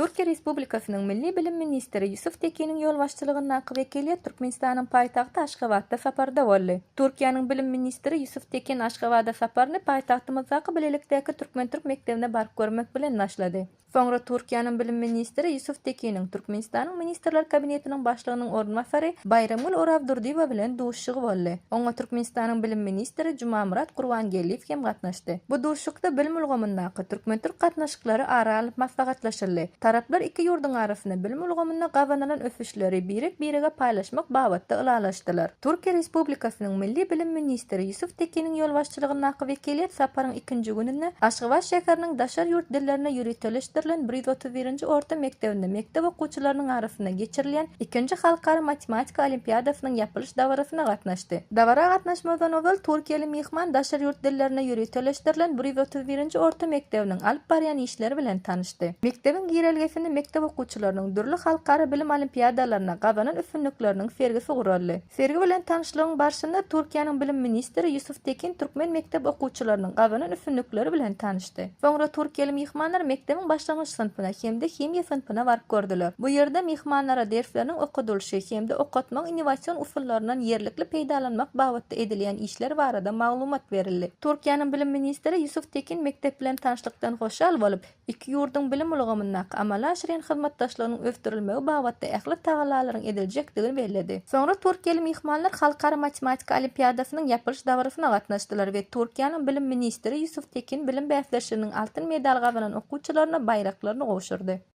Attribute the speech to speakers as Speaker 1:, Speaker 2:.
Speaker 1: Türkiýe Respublikasynyň Milli bilim ministri Ýusuf Tekiniň ýolbaşçylygyndaky wekiliýet Türkmenistanyň paýtagty Aşgabatda saparda boldy. Türkiýäniň bilim ministri Ýusuf Tekin Aşgabada saparyny paýtagtymyzdaky bilelikdäki türkmen-türk mekdebine baryp görmek bilen başlady. Soňra Türkiýäniň bilim ministri Ýusuf Tekiniň Türkmenistanyň Ministrler Kabinetiniň Başlygynyň orunbasary Baýramgül Orazdurdyýewa bilen duşuşygy boldy. Oňa Türkmenistanyň bilim ministri Jumamyrat Gurbangeldiýew hem gatnaşdy. Bu duşuşykda bilim ulgamyndaky türkmen-türk gatnaşyklary ara alnyp maslahatlaşyldy. Taraplar iki ýurduň arasynda bilim ulgamynda gazanylan ösüşleri birek-birege paýlaşmak babatda ylalaşdylar. Türkiýe Respublikasynyň Milli bilim ministri Ýusuf Tekiniň ýolbaşçylygyndaky wekiliýet saparyň ikinji gününde Aşgabat şäheriniň daşary ýurt dillerine ýöriteleşdirilen 131-nji orta mekdebinde mekdep okuwçylarynyň arasynda geçirilýän ikinji halkara matematika olimpiadasynyň ýapylyş dabarasyna gatnaşdy. Dabara gatnaşmazdan ozal türkiýeli myhman daşary ýurt dillerine ýöriteleşdirilen 131-nji orta mekdebiniň alyp barýan işleri bilen tanyşdy. Mekdebiň girelgesinde mekdep okuwçylarynyň dürli halkara bilim olimpiadalarynda gazanan üstünlikleriniň sergisi guraldy. Sergi bilen tanyşlygyň barşynda Türkiýäniň bilim ministri Ýusuf Tekin türkmen mekdep okuwçylarynyň gazanan üstünlikleri bilen tanyşdy. Soňra türkiýeli myhmanlar mekdebiň başlangyç synpyna hem-de himiýa synpyna baryp gördüler. Bu ýerde myhmanlara dersleriniň okadylyşy hem-de okatmagyň innowasion usullaryndan ýerlikli peýdalanmak babatda edilýän işler barada maglumat berildi. Türkiýäniň bilim ministri Ýusuf Tekin mekdep bilen tanyşlykdan hoşal bolup, Iki ýurduň bilim ulgamyndaky amala aşyrýan hyzmatdaşlygynyň ösdürilmegi babatda ähli tagallalaryň ediljekdigini belledi. Soňra türkiýeli myhmanlar Halkara matematika olimpiadasynyň ýapylyş dabarasyna gatnaşdylar we Türkiýäniň bilim ministri Ýusuf Tekin bilim bäsleşiginiň altyn medal gazanan okuwçylaryna baýraklaryny gowşurdy.